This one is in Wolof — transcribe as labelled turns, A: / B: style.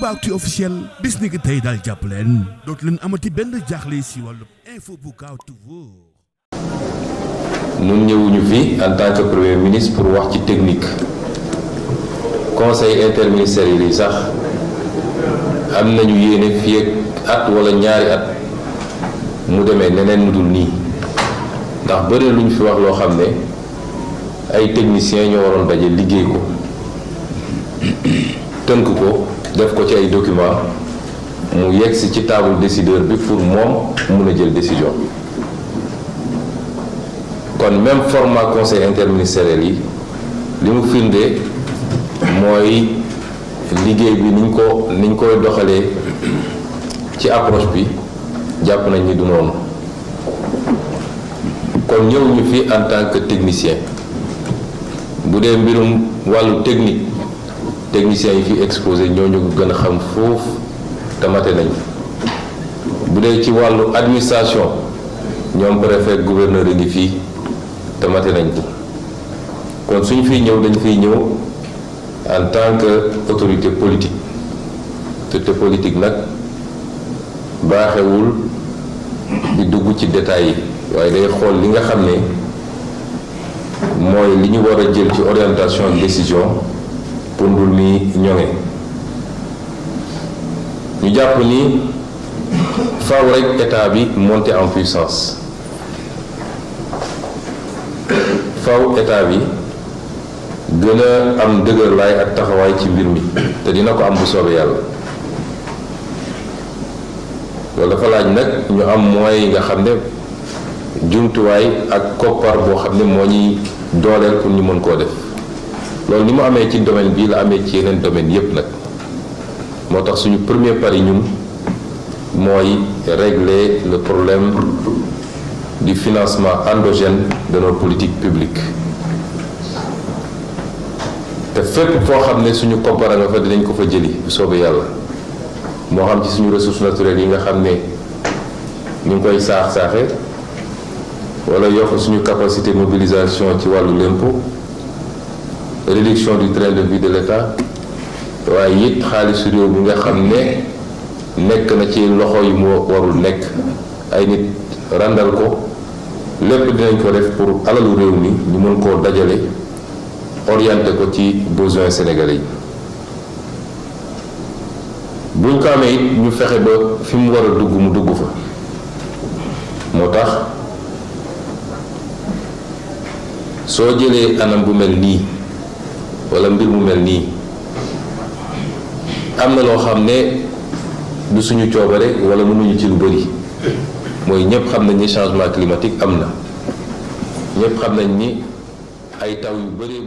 A: Aboubacry officiel bis ni ki tey daal jàpp leen dootu leen amati benn jaaxle si wàllu info bu gaaw te wóor.
B: ñun ñëwuñu fi en tant que premier ministre pour wax ci technique conseil interministériel yi sax am nañu yéene fii ak at wala ñaari at mu demee neneen nu dul nii ndax bëri lu ñu fi wax loo xam ne ay techniciens ñoo waroon daje liggéey ko tënk ko def ko ci ay documents mu yegsi ci table décideur bi pour moom mun a jël décision kon même format conseil interministériel yi li mu firnde mooy liggéey bi niñ koy doxalee ci approche bi jàpp nañ ni du noonu kon ñëw ñu fi en tant que technicien bu dee mbirum wàllu techniciens yi fi exposé ñooñu ko gën a xam foofu tamate nañ bu dee ci wàllu administration ñoom préfet gouverneur yi ngi fii tamate nañ ko kon suñu fiy ñëw dañ fiy ñëw en tant que autorité politique te politique nag baaxewul di dugg ci détails yi waaye day xool li nga xam ne mooy li ñu war a jël ci orientation ak décision pour mbir mi ñoŋe ñu jàpp ni faaw rek état bi monter en puissance faaw état bi gën a am dëgërlaay ak taxawaay ci mbir mi te dina ko am bu soobee yàlla loolu dafa laaj nag ñu am moyens yi nga xam ne jumtuwaay ak koppar boo xam ne moo ñuy dooleel pour ñu mën koo def loolu ni mu amee ci domaine bii la amee ci yeneen domaine yépp nag moo tax suñu premier pari ñun mooy régler le problème du financement endogène de nos politiques publiques te fépp foo xam ne suñu koppar a nga fa dinañ ko fa jëli bu soobee yàlla moo xam ci suñu ressources naturelles yi nga xam ne ñu ngi koy saaxe wala yokk suñu capacité mobilisation ci wàllu l'impôt réduction du train de vie de l'État waaye it xaalisu réew mi nga xam ne nekk na ci loxo yi mu warul nekk ay nit randal ko lépp dinañ ko def pour alalu réew mi ñu mën koo dajale orienté ko ci besoins sénégalais yi buñ ko amee it ñu fexe ba fi mu war a dugg mu dugg fa moo tax soo jëlee anam bu mel nii wala mbir mu mel nii am na loo xam ne du suñu coobare wala mënuñu ci lu bari mooy ñëpp xam nañ ni changement climatique am na ñëpp xam nañ ni ay taw yu bari